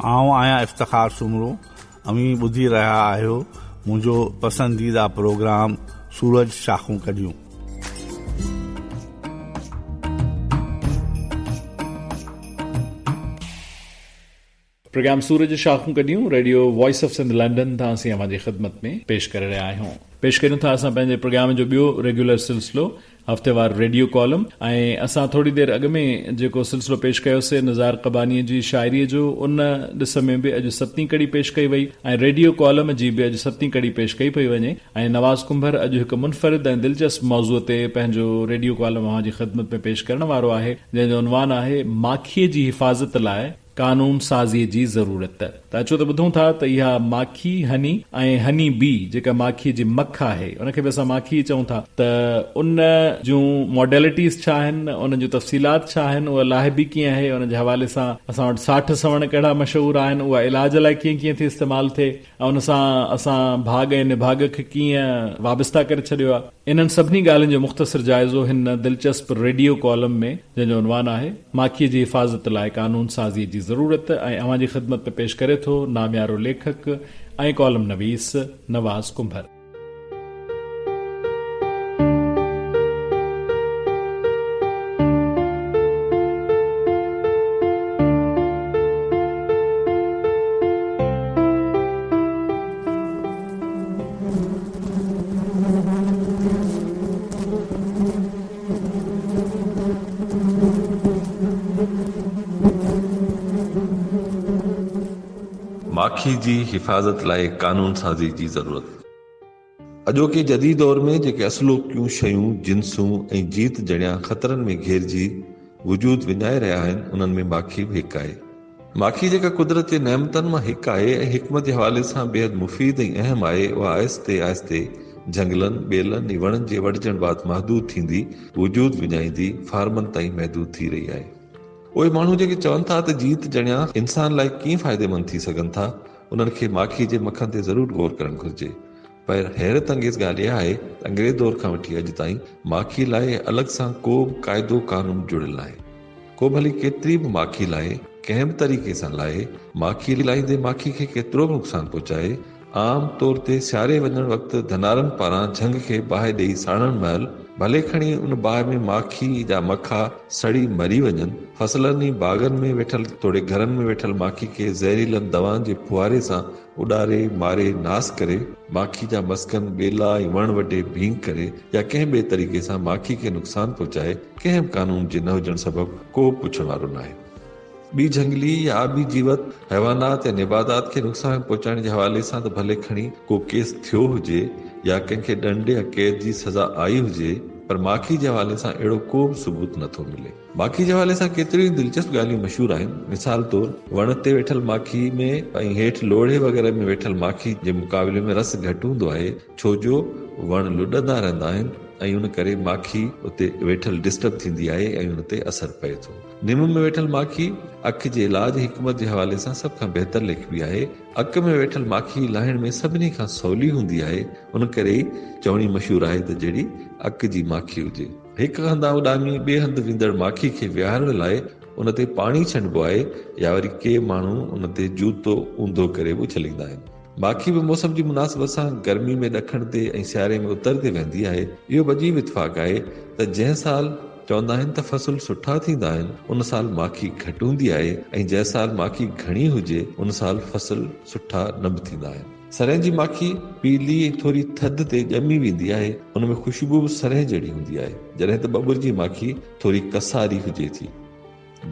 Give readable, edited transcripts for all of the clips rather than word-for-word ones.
آئون آهيان افتخار سومرو اوهين ٻڌي رهيا آهيو منهنجو پسنديده پروگرام سورج شاخون ڪڍيون. پروگرام سورج شاخون ڪڍيون radio voice of Sindh London تان اسين اوهان جي خدمت ۾ پيش ڪري رهيا آهيون. پيش ڪريون ٿا اسان پنهنجي پروگرام جو ٻيو ريگيولر سلسلو هفتيوار ريڊيو ڪالم ۽ اسان ٿوري دير اڳ ۾ جيڪو سلسلو پيش ڪيوسي نزار قبانيء جي شاعريء جو ان ڏس ۾ به اڄ ستين ڪڙي پيش ڪئي وئي ۽ ريڊيو ڪالم جي به اڄ ستين ڪڙي پيش ڪئي پئي وڃي ۽ نواز ڪنڀر اڄ هڪ منفرد ۽ دلچسپ موضوع تي پنهنجو ريڊيو ڪالم اوهان جي خدمت ۾ پيش ڪرڻ وارو آهي جنهن جو عنوان آهي ماکيء جي حفاظت لاء قانون سازيء جي ضرورت. ته اچو ته ٻڌون ٿا ته اها ماکي، هني، ۽ هني بي جيڪا ماکيء جي مک آهي، ان کي به اسان ماکي ئي چئون ٿا، ته ان جون ماڊيلٽيز ڇا آهن، ان جون تفصيلات ڇا آهن، اها لاهبي ڪيئن آهي، ان جي حوالي سان اسان وٽ ساٺ سوڻ ڪهڙا مشهور آهن، اها علاج لاء ڪيئن ڪيئن ٿي استعمال ٿئي ۽ ان سان اسان ڀاڳ ۽ نڀاڳ کي ڪيئن وابسته ڪري ڇڏيو آهي. انهن سڀني ڳالهين جو مختصر جائزو هن دلچسپ ريڊيو ڪالم ۾ جنهن جو عنوان آهي، ماکيء جي حفاظت لاء قانون سازيء جي ضرورت ۽ اوهان جي خدمت ۾ پيش ڪري ٿو ناميارو ليکڪ ۽ ڪالم نويس نواز ڪنڀر. ماکي جي حفاظت لاء قانون سازي جي ضرورت. اڄوڪي جديد دور ۾ جيڪي اصلوڪيون شيون، جنسون ۽ جيت جڻيا خطرن ۾ گهيرجي وجود وڃائي رهيا آهن، انهن ۾ ماکي به هڪ آهي. ماکي جيڪا قدرت جي نعمتن مان هڪ آهي ۽ حڪمت جي حوالي سان بيحد مفيد ۽ اهم آهي، اها آهستي آهستي جهنگلن، ٻيلن ۽ وڻن جي وڍجڻ بعد محدود ٿيندي، وجود وڃائيندي، فارمن تائين محدود ٿي رهي آهي. اهي ماڻهو جيڪي چون ٿا ته جيت جڻيا انسان لاء ڪيئن فائديمند ٿي سگهن ٿا، انهن کي ماکي جي مکن تي ضرور غور ڪرڻ گهرجي. پر حيرت انگيز ڳالهه اها آهي ته انگريز دور کان وٺي اڄ تائين ماکي لاء الڳ سان ڪو به قاعدو قانون جڙيل ناهي. ڪو ڀلي ڪيتري به ماکي لاهي، ڪنهن به طريقي سان لاهي، ماکي لاهيندي ماکي کي ڪيترو به نقصان پهچائي، عام طور تي سياري وڃڻ وقت ڌنارن پاران جهنگ کي باهه ڏيئي ساڙڻ مهل ڀلي کڻي ان باهه ۾ ماکي جا مکا سڙي مري وڃن، فصلن ۽ باغن ۾ ويٺل توڙي گهرن ۾ ويٺل ماکي کي زهريلن دوائن جي ڦوهاري سان اڏاري، ماري، ناس ڪري، ماکي جا مسڪن، ٻيلا ۽ وڻ وڍي ڀينگ ڪري يا ڪنهن ٻئي طريقي سان ماکي کي نقصان پهچائي، ڪنهن به قانون جي نه هجڻ سبب ڪو به پڇڻ وارو ناهي. ٻي جهنگلي يا آبي جيوت، حيوانات يا نباتات کي نقصان پهچائڻ جي حوالي سان ته ڀلي کڻي ڪو ڪيس ٿيو هجي يا ڪنهن کي ڏنڊ يا قيد جي سزا آئي هجي پر ماکي جي حوالي سان اهڙو ڪو به ثبوت نٿو ملي. ماکي جي حوالي سان ڪيتريون ئي دلچسپ ڳالهيون مشهور آهن. مثال طور، وڻ تي ويٺل ماکي ۾ ۽ هيٺ لوڙهي وغيره ۾ ويٺل ماکي جي مقابلي ۾ رس گهٽ هوندو آهي، ڇو جو وڻ لڏندا رهندا آهن ۽ ان ڪري ماکي اتي ويٺل ڊسٽرب ٿيندي آهي ۽ ان تي اثر پئي ٿو. نم ۾ ويٺل ماکي اک جي علاج حڪمت جي حوالي سان سڀ کان بهتر ليکبي آهي. اک ۾ ويٺل ماکي لاهڻ ۾ سڀني کان سولي هوندي آهي، ان ڪري ئي چوڻي مشهور آهي ته جهڙي اک جي ماکي هجي. هڪ هنڌان اڏامي ٻئي هنڌ ويندڙ ماکي کي ويهارڻ لاء ان تي پاڻي ڇنڊبو آهي يا وري ڪي ماڻهو ان تي جوتو اونڌو ڪري به اڇليندا آهن. ماکي به موسم جي مناسبت سان گرمي ۾ ڏکڻ تي ۽ سياري ۾ اتر تي ويندي آهي. اهو به عجيب اتفاق آهي ته جنهن سال چوندا آهن ته فصل سٺا ٿيندا آهن ان سال ماکي گهٽ هوندي آهي ۽ جنهن سال ماکي گهڻي هجي ان سال فصل سٺا نه به ٿيندا آهن. سرهين جي ماکي پيلي ۽ ٿوري ٿڌ تي ڄمي ويندي آهي. ان ۾ خوشبو به سرهين جهڙي هوندي آهي. جڏهن ته ٻٻر جي ماکي ٿوري ڪساري هجي ٿي.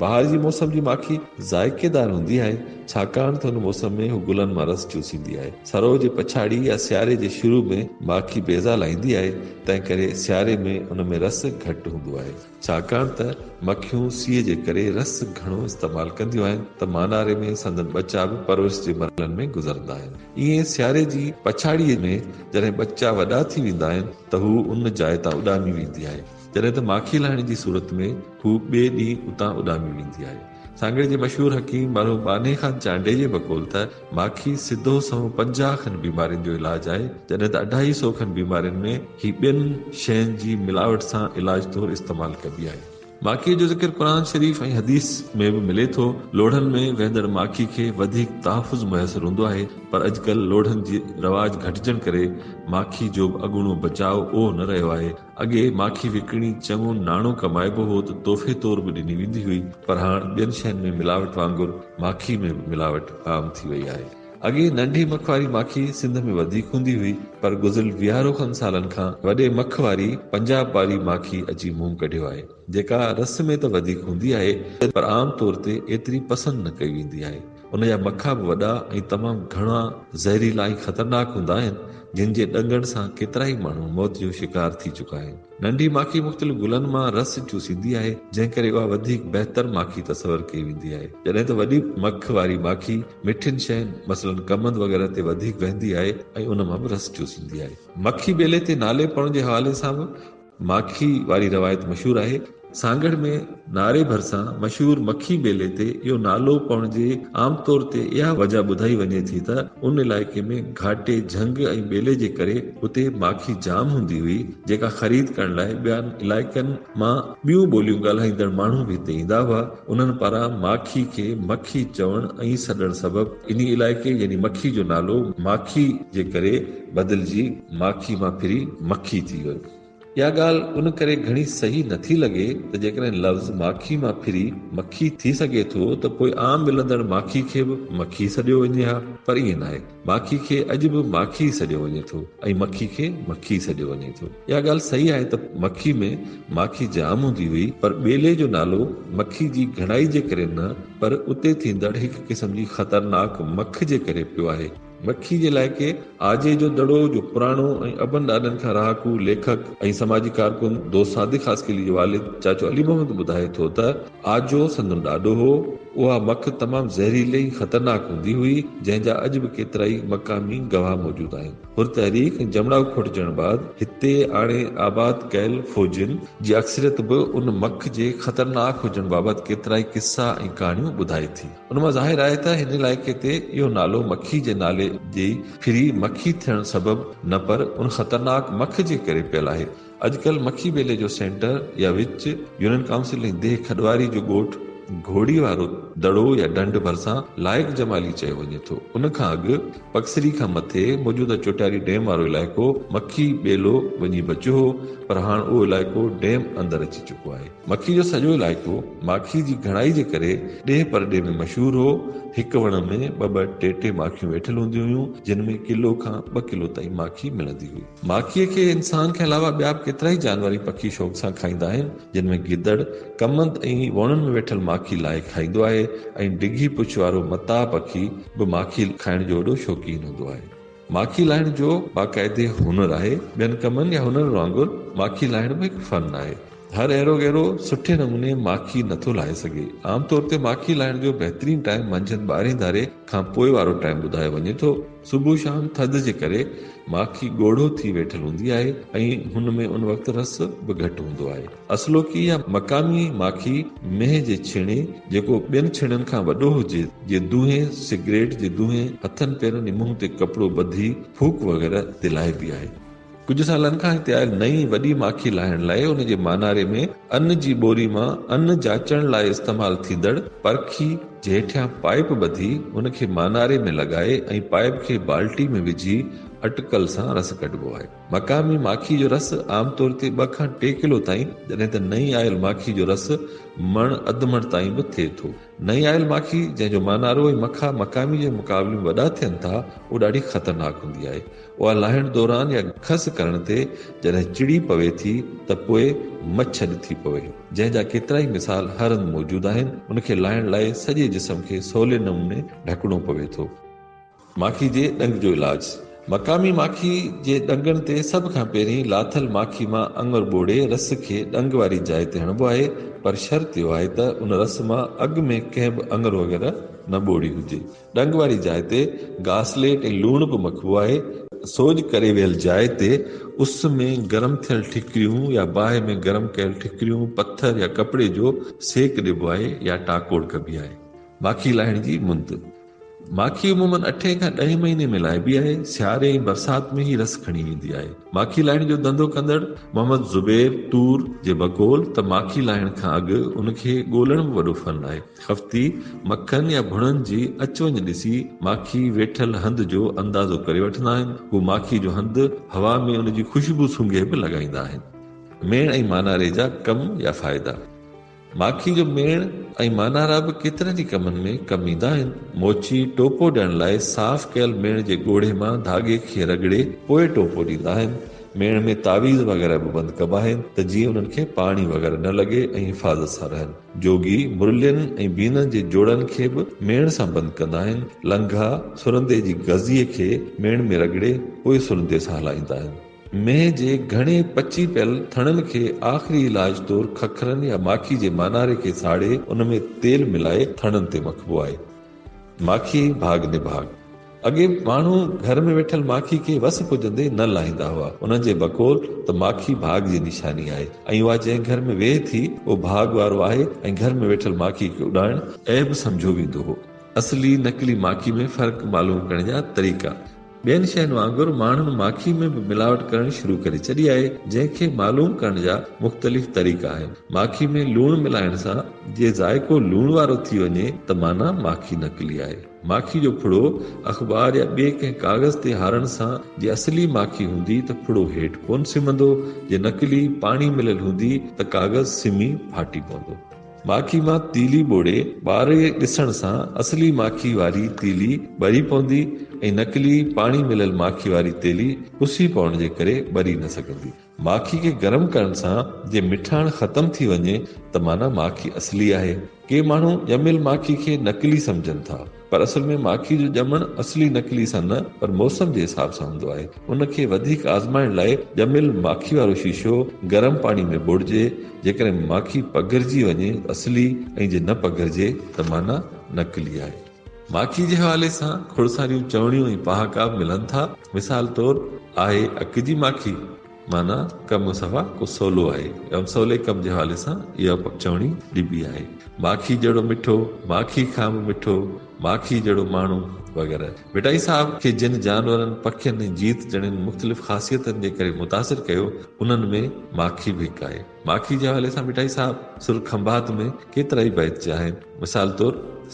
بهار جي موسم جي ماکي ذائقيدار هوندي آهي، ڇاڪاڻ ته ان موسم ۾ هو گلن مان رس چوسيندي آهي. سرء جي پڇاڙي يا سياري جي شروع ۾ ماکي بيضا لاهيندي آهي، تنهنڪري سياري ۾ ان ۾ رس گهٽ هوندو آهي. ڇاڪاڻ ته مکيون سيء جي ڪري رس گهڻو استعمال ڪنديون آهن ته ماناري ۾ سندن ٻچا به پرورش جي مرحلن ۾ گذرندا آهن. ائين سياري جي پڇاڙيء ۾ جڏهن ٻچا وڏا ٿي ويندا آهن ته هو ان جاء تان اڏامي ويندي آهي. جڏهن ته ماکي لاهڻ جي صورت ۾ هو ٻئي ڏينهن اتان اڏامي ويندي آهي. سانگهڙ جي مشهور حڪيم مرحوم ٻانهي خان چانڊيي جي بقول ته ماکي سڌو سنئون 50 کن بيمارين جو علاج آهي، جڏهن ته اڍائي سئو کن بيمارين ۾ هي ٻين شين جي ملاوٽ سان علاج طور استعمال ڪبي آهي. ماکيء جو ذڪر قرآن شريف ۽ حديث ۾ به ملي ٿو. لوڙهن ۾ ويهندڙ ماکي کي وڌيڪ تحفظ ميسر هوندو آهي، پر اڄڪلهه لوڙهن جي رواج گهٽجڻ ڪري ماکي جو به اڳوڻو بچاء اهو نه رهيو آهي. اڳي ماکي وڪڻي چڱو ناڻو ڪمائبو هو ته تحفي طور به ڏني ويندي هئي، پر هاڻ ٻين شين ۾ ملاوٽ وانگر ماکي ۾ به ملاوٽ عام ٿي وئي آهي. اڳي ننڍي مک واري ماکي سنڌ ۾ وڌيڪ هوندي هئي، پر گذريل ويهارو کن سالن کان وڏي مک واري پنجاب واري ماکي اچي منهن ڪڍيو آهي، جيڪا رس ۾ ته وڌيڪ هوندي آهي، پر عام طور تي ايتري پسند نه ڪئي ويندي آهي. ان جا مکا به وڏا ۽ تمام گهڻا زهريلا ۽ خطرناڪ هوندا آهن، جن جي ڏنگڻ سان ڪيترائي ماڻهو موت جو شڪار ٿي چڪا آهن. ننڍي ماکي مختلف گلن مان رس چوسيندي آهي، جنهن ڪري اها وڌيڪ بهتر ماکي تصور ڪئي ويندي آهي. جڏهن ته وڏي مک واري ماکي مٺين شين مثلاً ڪمند وغيره تي وڌيڪ ويهندي آهي ۽ ان مان به رس چوسيندي آهي. مکي ٻيلي تي نالي پوڻ جي حوالي سان به ماکي واري روايت مشهور آهي. سانگهڙ ۾ ناري ڀرسان مشهور مکي ٻيلي تي اهو نالو پوڻ جي عام طور تي اها وجهه ٻڌائي وڃي ٿي ته ان علائقي ۾ گهاٽي جهنگ ۽ ٻيلي جي ڪري اتي ماکي جام هوندي هئي جيڪا خريد ڪرڻ لاء ٻين علائقن مان ٻيون ٻوليون ڳالهائيندڙ ماڻهو به هتي ايندا هئا. انهن پاران ماکي کي مکي چوڻ ۽ سڏڻ سبب انهي علائقي يعني مکي جو نالو ماکي جي ڪري بدلجي ماکي مان ڦري مکي ٿي ويو. اها ڳالهه ان ڪري گهڻي صحيح نه ٿي لڳي ته جيڪڏهن لفظ ماکي مان ڦري مکي ٿي سگهي ٿو ته پوء عام ملندڙ ماکي کي به مکي سڏيو وڃي ها پر ائين ناهي. ماکي کي اڄ به ماکي ئي سڏيو وڃي ٿو ۽ مکي کي مکي سڏيو وڃي ٿو. اها ڳالهه صحيح آهي ته مکي ۾ ماکي جام هوندي هئي پر ٻيلي جو نالو مکي جي گهڻائي جي ڪري نه پر اتي ٿيندڙ هڪ قسم جي خطرناڪ مک جي ڪري پيو آهي. مکي جي علائقي آجي جو دڙو جو پراڻو ۽ ابن ڏاڏن کان رهاڪو ليکڪ ۽ سماجي ڪارڪن دوست صادق خاصخيلي جو والد چاچو علي محمد ٻڌائي ٿو ته آجو سندن ڏاڏو هو. اها مک تمام زهريلي ۽ خطرناڪ هوندي هئي، جنهن جا اڄ به ڪيترائي مقامي گواهه موجود آهن. حر تحريڪ ۽ جمڙائو کوٽجڻ بعد هتي آڻي آباد ڪيل فوجين جي اڪثريت به ان مک جي خطرناڪ هجڻ بابت ڪيترائي قصا ۽ ڪهاڻيون ٻڌائي ٿي. ان مان ظاهر آهي ته هن علائقي تي اهو نالو مکي جي نالي جي ڦري مکي ٿيڻ سبب نه پر ان خطرناڪ مک جي ڪري پيل آهي. اڄڪلهه مکي ٻيلي جو سينٽر يا وچ يونين ڪائونسل ۽ ديهه کڏواري جو ڳوٺ گهوڙي وارو دڙو يا ڍنڍ ڀرسان لائق جمالي چيو وڃي ٿو. ان کان اڳ پڪسري کان مٿي موجوده چوٽياري ڊيم وارو علائقو مکي ٻيلو وڃي بچيو هو پر هاڻ اهو علائقو ڊيم اندر اچي چڪو آهي. مکي جو سڄو علائقو ماکي جي گهڻائي جي ڪري ڏيهه پرڏيهه ۾ مشهور هو. هڪ وڻ ۾ ٻه ٻه ٽي ٽي ماکيون ويٺل هونديون هيون، جن ۾ ڪلو کان ٻه ڪلو تائين ماکي ملندي هئي. ماکيء کي انسان کان علاوه ٻيا به ڪيترائي جانور ۽ پکي شوق سان کائيندا آهن، جن ۾ گدڙ ڪمند ۽ ووڻن ۾ ويٺل ماکي لاهي کائيندو آهي ۽ ڊگهي پڇ وارو متاع پکي به ماکي کائڻ جو وڏو شوقين هوندو آهي. ماکي لاهڻ جو باقاعدي هنر آهي. ٻين ڪمن يا هنرن وانگر ماکي لاهڻ به هڪ فن آهي. هر اهڙو غيرو سٺي نموني ماکي نٿو لاهي سگهي. عام طور تي ماکي لاهڻ جو بهترين ٽائيم منجهند ٻارهين ڌاري کان پوء وارو ٽائيم ٻڌايو وڃي ٿو. صبح شام ٿڌ جي ڪري ماکي ڳوڙهو ٿي ويٺل هوندي آهي ۽ هن ۾ ان وقت رس به گهٽ هوندو آهي. اصلوڪي يا مقامي ماکي مينهن جي ڇيڻي، جيڪو ٻين ڇيڻن کان وڏو هجي، جي دونهين، سگريٽ جي دونهين، هٿن پيرن ۽ منهن تي ڪپڙو ٻڌي ڦوڪ وغيره تي لاهبي آهي. ڪجهه سالن کان هتي آيل نئين وڏي ماکي لاهڻ لاء ان جي ماناري ۾ ان جي ٻوري مان ان جاچڻ لاء استعمال ٿيندڙ پرکي جي هيٺيان پائيپ ٻڌي ان کي ماناري ۾ لڳائي ۽ پائيپ کي بالٽي ۾ وجهي اٽڪل سان رس ڪڍبو آهي. مقامي ماکي جو رس عام طور تي ٻه کان ٽي ڪلو تائين، جڏهن ته نئين آيل ماکي جو رس مڻ اڌ مڻ تائين به ٿئي ٿو. نئين آيل ماکي، جنهن جو مانارو ۽ مکا مقامي جي مقابلي ۾ وڏا ٿين ٿا، اهو ڏاڍي خطرناڪ هوندي آهي. اها لاهڻ دوران يا کس ڪرڻ تي جڏهن چڙي پوي ٿي ته پوء مڇڏ ٿي پوي، جنهن جا ڪيترائي مثال هر هنڌ موجود آهن. ان کي لاهڻ لاء سڄي جسم کي سولي نموني ڍڪڻو پوي ٿو. ماکي جي ڏنگ جو علاج، مقامي ماکي جي ڏنگڻ تي سڀ کان پهرين لاٿل ماکي مان اڱر ٻوڙي رس کي ڏنگ واري جاء تي هڻبو آهي پر شرط اهو آهي ته ان رس مان اڳ ۾ ڪنهن به اڱر وغيره نه ٻوڙي هجي. ڏنگ واري جاء تي گاسليٽ ۽ لوڻ به مکبو آهي. سوڄ ڪري ويل جاء تي اس ۾ گرم ٿيل ٺڪريون يا باهه ۾ گرم ڪيل ٺڪريون، پٿر يا ڪپڙي جو سيڪ ڏبو آهي يا ٽاڪوڙ ڪبي آهي. ماکي لاهڻ جي مند. ماکي عموماً اٺين کان ڏهين مهيني ۾ لاهبي آهي. سياري ۽ برسات ۾ هي رس کڻي ويندي آهي. ماکي لاهڻ جو ڌنڌو ڪندڙ محمد زبير طور جي بقول ته ماکي لاهڻ کان اڳ ان کي ڳولڻ به وڏو فن آهي. خفتي مکن يا ڀڻن جي اچ وڃ ڏسي ماکي ويٺل هنڌ جو اندازو ڪري وٺندا آهن. هو ماکي جو هنڌ هوا ۾ ان جي خوشبو سونگهي به لڳائيندا آهن. ميڻ ۽ ماناري جا ڪم يا فائدا. ماکي جو ميڻ ۽ مانارا به ڪيترن ئي ڪمن ۾ ڪم ايندا آهن. موچي ٽوپو ڏيڻ لاء صاف ڪيل ميڻ جي ڳوڙهي مان ڌاڳي کي رڳڙي پوء ٽوپو ڏيندا آهن. ميڻ ۾ تعويذ وغيره به بند ڪبا آهن ته جيئن انهن کي پاڻي وغيره نه لڳي ۽ حفاظت سان رهن. جوڳي مرلين ۽ بينن جي جوڙن کي به ميڻ سان بند ڪندا آهن. لنگها سرندي جي گزيء کي ميڻ ۾ رڳڙي پوء سرندي سان هلائيندا آهن. مينهن جي گهڻي پچي پيل ٿڻن کي آخري علاج طور ککرن يا ماکي جي ماناري کي ساڙي ان ۾ تيل ملائي ٿڻن تي مکبو آهي. ماکي ڀاڳ نڀاڳ. اڳي ماڻهو گهر ۾ ويٺل ماکي کي وس پڄندي نه لاهيندا هئا. انهن جي بقول ته ماکي ڀاڳ جي نشاني آهي ۽ اها جنهن گهر ۾ ويهي ٿي اهو ڀاڳ وارو آهي ۽ گهر ۾ ويٺل ماکي کي اڏائڻ عيب سمجهيو ويندو هو. اصلي نقلي ماکي ۾ فرق معلوم ڪرڻ جا طريقا. ٻين شين وانگر ماڻهن ماکي ۾ به ملاوٽ ڪرڻ شروع ڪري ڇڏي آهي، جنهن کي معلوم ڪرڻ جا مختلف طريقا آهن. ماکي ۾ لوڻ ملائڻ سان جي ذائقو لوڻ وارو ٿي وڃي ته معنيٰ ماکي نقلي آهي. ماکي جو ڦڙو اخبار يا ٻئي ڪنهن ڪاغذ تي هارڻ سان جي اصلي ماکي هوندي ته ڦڙو هيٺ ڪونه سمندو، جي نقلي پاڻي مليل هوندي ته ڪاغذ سمي ڦاٽي پوندو. ماکي مان تيلي ٻوڙي ٻاري ڏسڻ سان اصلي ماکي واري تيلي ٻري پوندي ۽ نقلي پاڻي مليل ماکي واري تيلي پسي پوڻ جي ڪري ٻري نه سگهندي. ماکي کي گرم ڪرڻ سان جي مٺاڻ ختم ٿي وڃي ته معنيٰ ماکي اصلي آهي. ڪي ماڻهو ڄميل ماکي کي نقلي سمجهن ٿا. پر اصل ۾ ماکي جو ڄمڻ اصلي نقلي سان نه پر موسم جي حساب سان هوندو آهي. ان کي وڌيڪ آزمائڻ لاء ڄميل ماکي وارو شيشو گرم پاڻي ۾ ٻوڙجي، جيڪڏهن ماکي پگهرجي وڃي ته اصلي ۽ جي نه پگهرجي ته معنيٰ نقلي آهي. ماکي جي حوالي سان کوڙ ساريون چوڻيون ۽ پهاڪا به ملن ٿا. مثال طور، آهي اڪ جي ماکي. معنيٰ ڪم صفا ڪو سولو آهي يا سولي ڪم جي حوالي سان اها چوڻي ڏبي آهي. ماکي جهڙو مٺو، ماکي کان به مٺو، ماکي جهڙو ماڻهو وغيره. ڀٽائي صاحب کي جن جانورن، پکين ۽ جيت جڻين مختلف خاصيتن جي ڪري متاثر ڪيو، انهن ۾ ماکي به هڪ آهي. ماکي جي حوالي سان ڀٽائي صاحب سر کنڀات ۾ ڪيترائي بيت چيا آهن. مثال طور،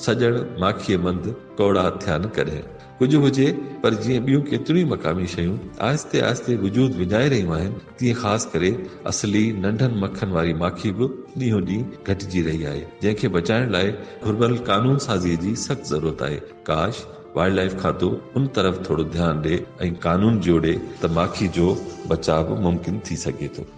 سڄڻ ماکيء مند، ڪوڙا ٿيا نه ڪڏهن. ڪجهه هجي پر جيئن ٻيون ڪيتريون ئي مقامي شيون آهستي آهستي وجود وڃائي رهيون آهن تيئن خاص ڪري اصلي ننڍن مکن واري ماکي به ڏينهون ڏينهن گهٽجي رهي آهي جنهن کي بچائڻ لاء گهربل قانون سازي جي سخت ضرورت آهي ڪاش وائلڊ لائيف کاتو ان طرف ٿورو ڌيان ڏي ۽ قانون جوڙي ته ماکي جو بچاء به ممڪن ٿي سگهي ٿو.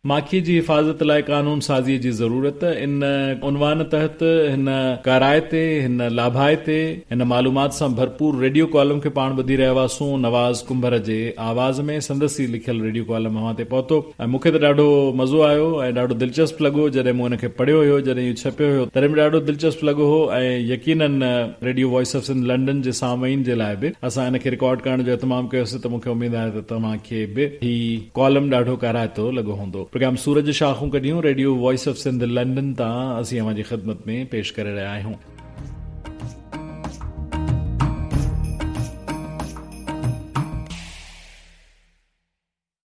ماکيء جي حفاظت لاء قانون سازيء جي ضرورت، ان عنوان تحت هن ڪارائتي، هن لاڀائتي، هن معلومات سان ڀرپور ريڊيو ڪالم کي پاڻ ٻڌي رهيا هئاسون. نواز ڪنڀر جي آواز ۾ سندس ئي لکيل ريڊيو ڪالم اوهان تي پهتو ۽ مون کي ته ڏاڍو مزو آيو ۽ ڏاڍو دلچسپ لڳو جڏهن مون ان کي پڙهيو هيو جڏهن اهو ڇپيو هيو تڏهن به ڏاڍو دلچسپ لڳو هو ۽ يقينن radio voice of Sindh London جي سامعين جي لاء به اسان ان کي رڪارڊ ڪرڻ جو اهتمام ڪيوسين ته مون کي اميد آهي ته توهان کي به هي ڪالم ڏاڍو ڪارائتو لڳو هوندو. پروگرام سورج شاخون ڪڍيون radio voice of Sindh London تان اسين اوهان جي خدمت ۾ پيش ڪري رهيا آهيون.